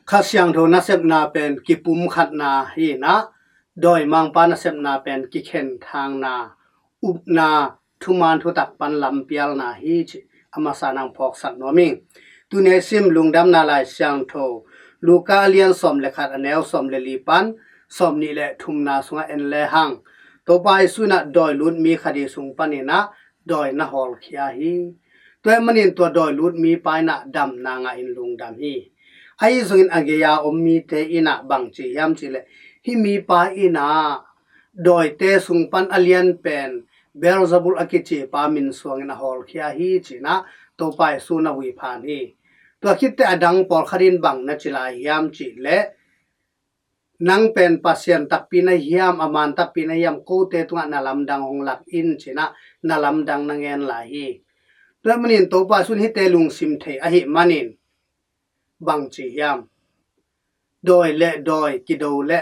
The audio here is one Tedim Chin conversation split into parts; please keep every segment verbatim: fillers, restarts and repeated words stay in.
Kha Siangtho nasepna pen kipumkhatna hi inah, dawimangpa nasepna pen kikhenthangna, upna, thuman thutak pan lampialna hi cih a masa nang phawksak nuam ing. Tuni a i sim Lungdamna Lai Siangtho, Luka a lian sawm le khat, a neu sawm le li pan sawm nih le thumna sungah en lehang, Topa Jesu inah dawi lut mi khat i sung paninah dawi na hawlkhia hi. Tua ahih manin tua dawi lut mipa inah damna ngah in lungdam hi. Ahi zongin a gei-a om mite inah bang ci hiam cihleh, hih mipa inah dawite sung pan a lian pen Beelzebul a kicipa min suangin a hawlkhia hi ci inah Topa Jesu na huiphan hi. Tua khitteh a dang pawlkhat in bang na ci lai hiam cihleh, nang pen Pasian takpi na hiam, a man takpi na hiam, kote tungah na lamdang hong lak in ci inah na lamdang na ngen lai hi. Tua ahih manin Topa Jesu in hihte lungsim thei ahih manin bang ci hiam, dawi le dawi kido le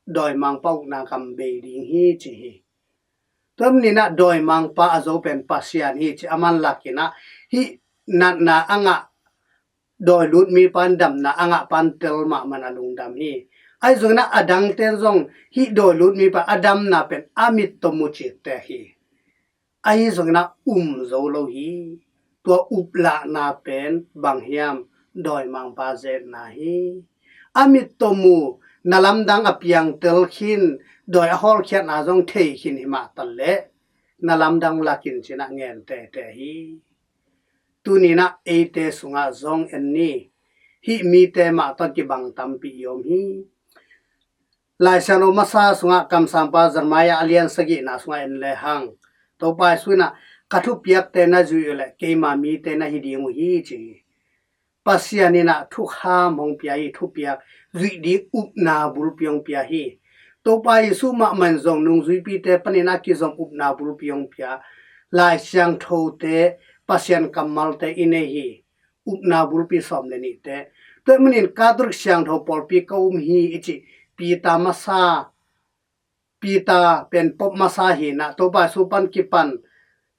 dawimangpa ukna gam bei ding hi ci hi. Tua ahih maninah dawimangpa a zo pen Pasian hi ci a man lakinah, hih natna a ngah dawi lut mipa in damna a ngah pan tel mahmah a lungdam hi. Ahi zonginah a dangten zong hih dawi lut mipa a damna pen a mit tawm uh cih tek hi. Ahi zonginah um zo lo hi. Tua uplahna pen bang hiam, dawimangpa zetna hi. A mit tawm uh, na lamdang a piangtel khin, dawi a hawlkhiatna zong thei khin hi mah taleh na lamdang lakin ci inah ngen tete hi. Tuninah eite sungah zong en ni. Hih mite mah tawh kibang tampi i om hi. Lai Siangtho masa sungah kamsangpa Jeremiah a lian sagihna sungah en lehang, Topa Jesu inah, ka thupiakte na zuih uh leh keima mite na hi ding uh hi ci hi. Pasian inah thukham hong pia hi, thupiak, zuih ding upna bulpi hong pia hi. Topa Jesu mahmah in zong nungzuipite panin a kizom upna bulpi hong pia. Lai Siangthote Pasian kammalte i nei hi. Upna bulpi sawm le nihte. Tua ahih manin Catholic Siangtho pawlpi ka um hi i cih Peter masa, Peter pen Pope masa hi inah, Topa Jesu pan kipan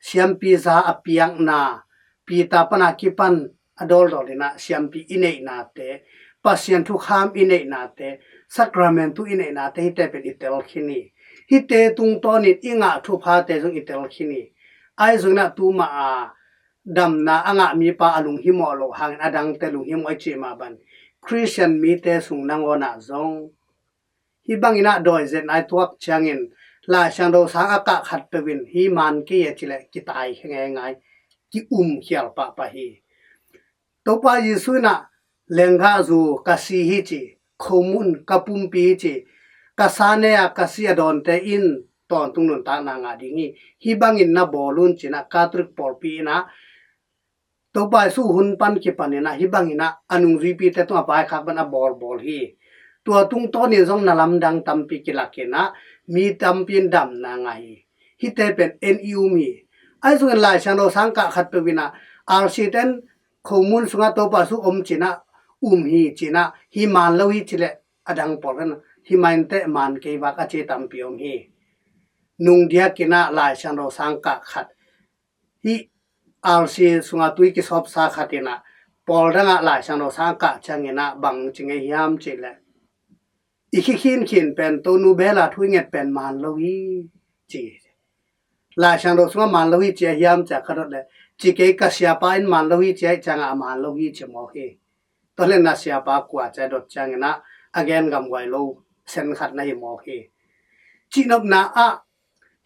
siampi za a piakna, Peter pana kipan a dawldawl inah siampi i neihnate, Pasian thukham i neihnate, Sacramentu i neihnate, hihte pen i tel khin hi. Hihte tungtawnin i ngah thuphate zong i tel khin hi. Ahi zonginah tuma a damna a ngah mipa a lunghimawh loh hangin a dangte lunghimawh i cih mah bang, Khristian mite sung nangawnah zong hih banginah dawi zetna i tuak ciangin Lai Siangtho sang a kah khat peuh in hih man kei a cileh kitai khe ngeingai, ki-um khial pahpah hi. Topa Jesu inah lenggahzu ka si hi ci, khomun ka pumpi hi ci, ka sa nei-a ka si a dawnte in tawntung nuntakna ngah ding hi. Hih bangin na bawl un ci inah Catholic pawlpi inah Topa Jesu hun pan kipan inah hih banginah a nungzuipite tungah vaikhak ban a bawlbawl hi. Tua tungtawnin zong na lamdang tampi kilak inah mi tampi in damna ngah hi. Hihte pen en i um hi. Ahi zongin Lai Siangtho sang kah khat peuh inah R C ten khomun sungah Topa Jesu om ci inah um hi ci inah hih man lo hi cileh a dang pawlkhat inah hih man teh man kei vak a ci tampi om hi. Nungdiak inah Lai Siangtho sang kah khat, hih R C sungah tui kisawpsa khat inah pawl dangah Lai Siangtho sang kah cianginah bang ci ngei hiam cihleh, i khikhinkhin pen Tonu Bela thu i nget pen man lo hi ci. Lai Siangtho sungah man lo hi ci a hiam ci a ka dot leh, ci kei, ka siapa in man lo hi ci a, ih ciangah a man lo hi ci mawk hi. Tua leh na siapa kua ci a dot cianginah a gen gamguai lo sen khat na hi mawk hi. Cihnopna ah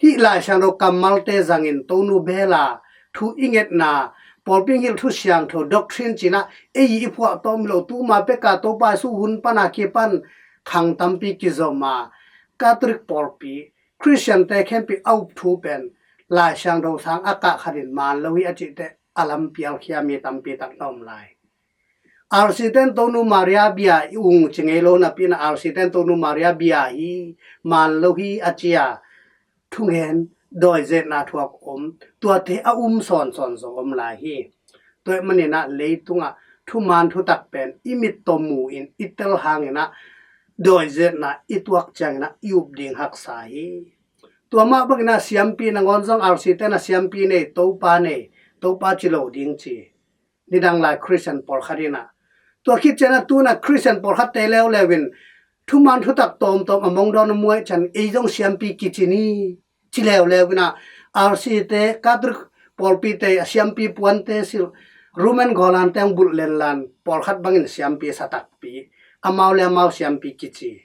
hih Lai Siangtho kammalte zangin Tonu Bela thu i ngetna, pawlpi hong hilh thu siangtho, doctrine ci inah ei i phuahtawm lo, tuma peka Topa Jesu hun pana kipan khang tampi kizom a, Catholic pawlpi, Khristiante khempeuh a up thu pen Lai Siangtho sang a kah khatin man lo hi a cihteh a lampialkhia mi tampi tak na om lai. R C ten Tonu Maria bia i ung ci ngei lo napi inah R C ten Tonu Maria bia hi, man lo hi a ci a thungen, dawi zetna thuak om, tuate a um sawnsawn zong om lai hi. Tua ahih maninah leitungah thuman thutak pen i mit tawh mu in i tel hanginah dawi zetna i tuak cianginah i up ding haksa hi. Tua mah banginah siampi nangawn zong R C ten a siampi nei, Topa nei, Topa ci lo ding ci. Nidang lai Khristian pawlkhat inah Tua khit ciangin ah tu-in ah Khristian pawlkhatte leuleu in thuman thutak tawmtawm a mong dawn a muh ciangin ei zong siampi kici ni ci leuleu in ah, R C te, Catholic pawlpite a siampi puante silh, Roman gawlante hong bulh lenlan pawlkhat bangin siampi sa takpi, amau le amau siampi kici.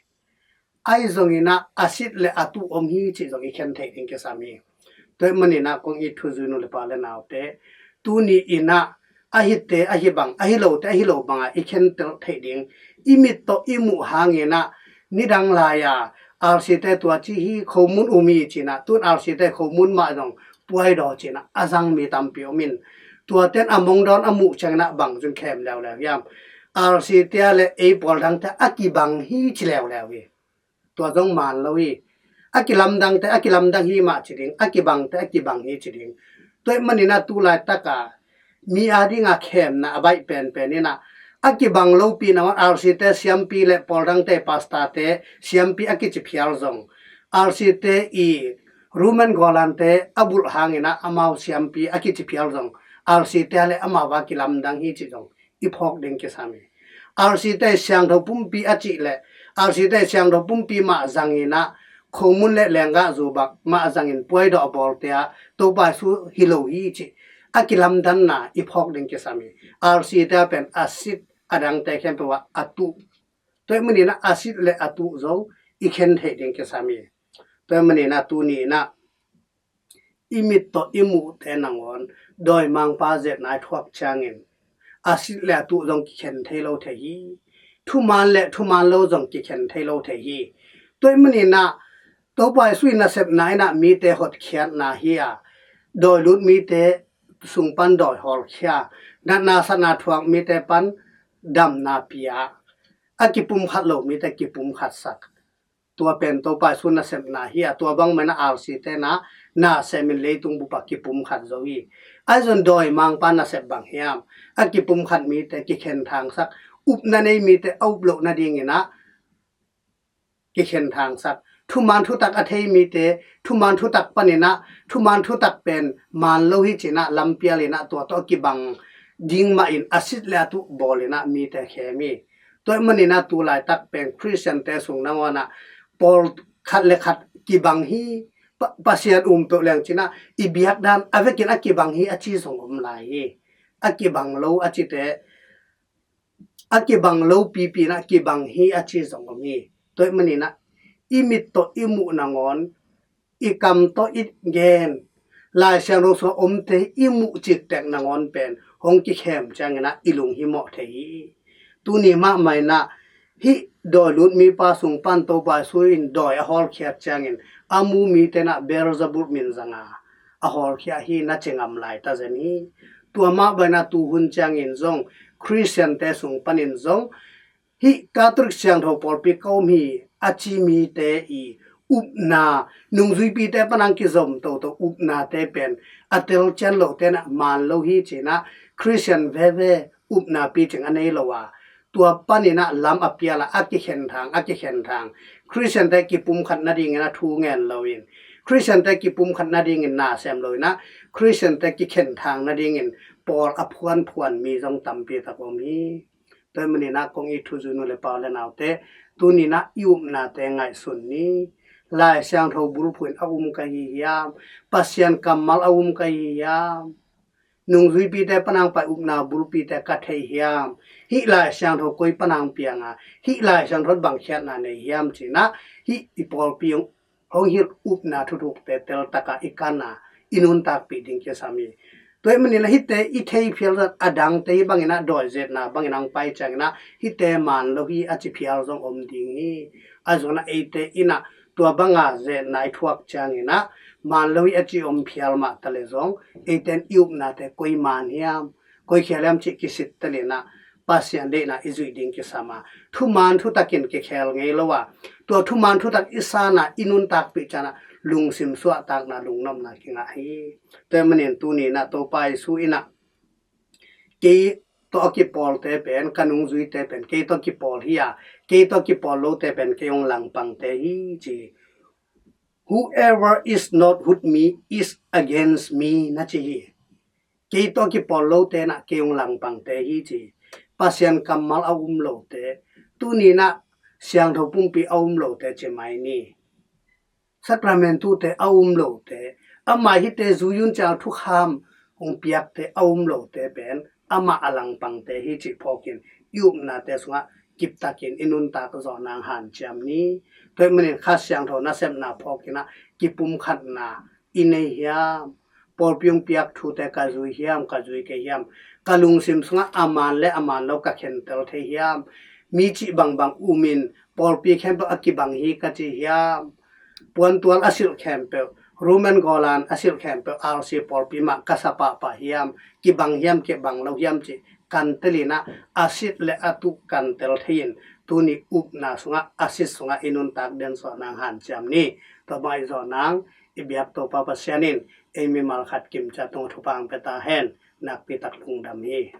Ahi zongin ah a sit le a tuh om hi cih zong i khen theih ding kisam hi. Tua ahih manin ah kong it thuzui nu le pa le naute, tuni in ah a hite ahi bang, ahi lote ahi lo bangah i khentel theih ding, i mit tawh i muh hangin ah nidang lai-a R C te tua ci hi, khomun um hi ci-in ah, tu-in R C te khomun mah zong puaidaw ci-in ah a zang mi tampi om in, tuate in a mong dawn a muh ciangin ah bang zong khem leuleu hiam? R C te le ei pawl dangte a kibang hi ci leuleu hi. Tua zong man lo hi. A kilamdangte a kilamdang hi mah ci ding, a kibangte a kibang hi ci ding. Tua ahih manin ah tu laitak a mi a ding a khemna a baih penpen in ah, a kibang lopi nangawn R C te siampi le pawl dangte pastor te siampi a kici phial zong, R C te i Roman gawlante a bulh hangin ah amau siampi a kici phial zong, R C te le amau a kilamdang hi cih zong i phawk ding kisam hi. R C te siangtho pumpi a cih le R C te siangtho pumpi mah zangin ah, khomun le lenggah zu bang mah zangin puaidaw a bawlte ah Topa Jesu hi lo hi cih a kilamdanna i phawk ding kisam hi. R C te pen a sit, a dangte khempeuh ah a tuh. Tua ahih manin ah a sit le a tuh zong i khen theih ding kisam hi. Tua ahih manin ah tuni in ah i mit tawh i muhte nangawn dawimangpa zetna i thuak ciangin a sit le a tuh zong kikhen thei lo thei hi. Thuman le thuman lo zong kikhen thei lo thei hi. Tua ahih manin ah Topa Jesu i nasepna in ah mite hotkhiatna hi a, dawi lut mite sung pan dawi hawlkhia, natna satna thuak mite pan damna pia, a kipumkhat lo mite kipumkhatsak. Tua pen Topa Jesu nasepna hi a, tua bangmah in ah R C te na, na semin leitung bup ah kipumkhat zo hi. Ahi zong dawimangpa nasep bang hiam? A kipumkhat mite kikhen thangsak, upna nei mite a up loh nadingin ah kikhen thangsak. Thuman thutak a thei mite, thuman thutak panin ah, thuman thutak pen man lo hi ci-in ah lampial in ah tua tawh a kibang ding mah in a sit le a tuh bawl in ah mite khem hi. Tua ahih manin ah tu laitak pen Khristiante sung nangawn ah pawlkhat le khat kibang hi, Pa-, Pasian um peuh leng ci-in ah i biakdan a vekin a kibang hi a ci zong om lai hi. A kibang lo a cite, a kibang lo pipi in ah kibang hi a ci zong om hi. Tua ahih manin ah i mit tawh i muh nangawn, i kam tawh i gen, Lai Siangtho sungah omte i muh ciktek nangawn pen hong kikhem ciangin ah i lunghimawh thei hi. Tuni mahmah in ah hih dawi lut mipa sung pan Topa Jesu in dawi a hawlkhiat ciangin a mu mite in ah Beelzebul min zanga a hawlkhia hi na ci ngam lai ta zen hi. Tua mah bangin ah tuhun ciangin zong Khristiante sung panin zong hih Catholic siangtho pawlpi ka um hi a ci mite i upna, nungzuipite pan hong kizom toto upnate pen a telcian lote in ah man lo hi ci-in ah Khristian veve upna picing a nei lo a, tua panin ah lam a pial a, a kikhen thang, a kikhen thang. Khristiante kipumkhat nadingin a thu ngen loin, Khristiante kipumkhat nadingin na sem lo in ah, Khristiante kikhen thang nadingin pawl a phuanphuan mi zong tampi tak om hi. Tua ahih manin ah kong it thuzui nu le pa le naute, tuni in ah i upnate ngaihsun ni. Lai Siangtho bulphuh in a um ka hi hiam? Pasian kammal a um ka hi hiam? Nungzuipite pan hong pai upna bulpite ka thei hiam? Hih Lai Siangtho koi pan hong piang a, hih Lai Siangtho bang khiatna nei hiam ci-in ah, hih i pawlpi hong hilh upna thuthukte teltak a i kan a, i nuntakpih ding kisam hi. Tua ahih manin ah hihte i thei phial zong a dangte hi bangin ah dawi zetna bangin hong pai ciangin ah hihte man lo hi a ci phial zong om ding hi. Ahi zongin ah eite in ah tua banga zetna i thuak ciangin ah man lo hi a ci om phial mah ta le zong, eite in i upnate koi man hiam, koi khial hiam cih kisittel in ah Pasian deihna i zuih ding kisam a, thuman thutakin kikhel ngei lo a, tua thuman thutak i san a, i nuntakpih ciangin ah lungsim suahtakna, lungnopna kingah hi. Tua ahih manin tuni in ah Topa Jesu in ah kei tawh a kipawlte pen, ka nungzuite pen kei tawh kipawl hi a, kei tawh kipawl lote pen kei hong langpangte hi ci hi. "Whoever is not with me is against me," na ci hi. Kei tawh kipawl lote in ah kei hong langpangte hi ci hi. Pasian kammal a um lote, tuni-in ah siangtho pumpi a um lote ci mai ni. Sakramentute a um lote, amah hihte zui un ci-a thukham hong piakte a um lote pen amah a langpangte hi cih phawkin i upnate sungah kiptakin i nuntak zawh nang hanciam ni. Tua ahih manin Kha Siangtho nasepna phawkin ah kipumkhatna i nei hiam? Pawlpi hong piak thute ka zui hiam, ka zui kei hiam? Ka lungsim sungah a man le a man lo ka khentel thei hiam? Mi cih bangbang umin pawlpi khempeuh a kibang hi ka ci hiam? Puantual a silh khempeuh, Roman golan a silh khempeuh, R C pawlpi mah ka sa pahpah hiam? Kibang hiam, kibang lo hiam cih kantel in ah, a sit le a tuh kantel thei-in, tuni upna sungah, a sit sungah i nuntak den zawh nang hanciam ni. Tua bang i zawh nang, i biak Topa Pasian in ei mimal khat kimciat tungah thupha hong pia ta hen. Nakpi tak lungdam hi.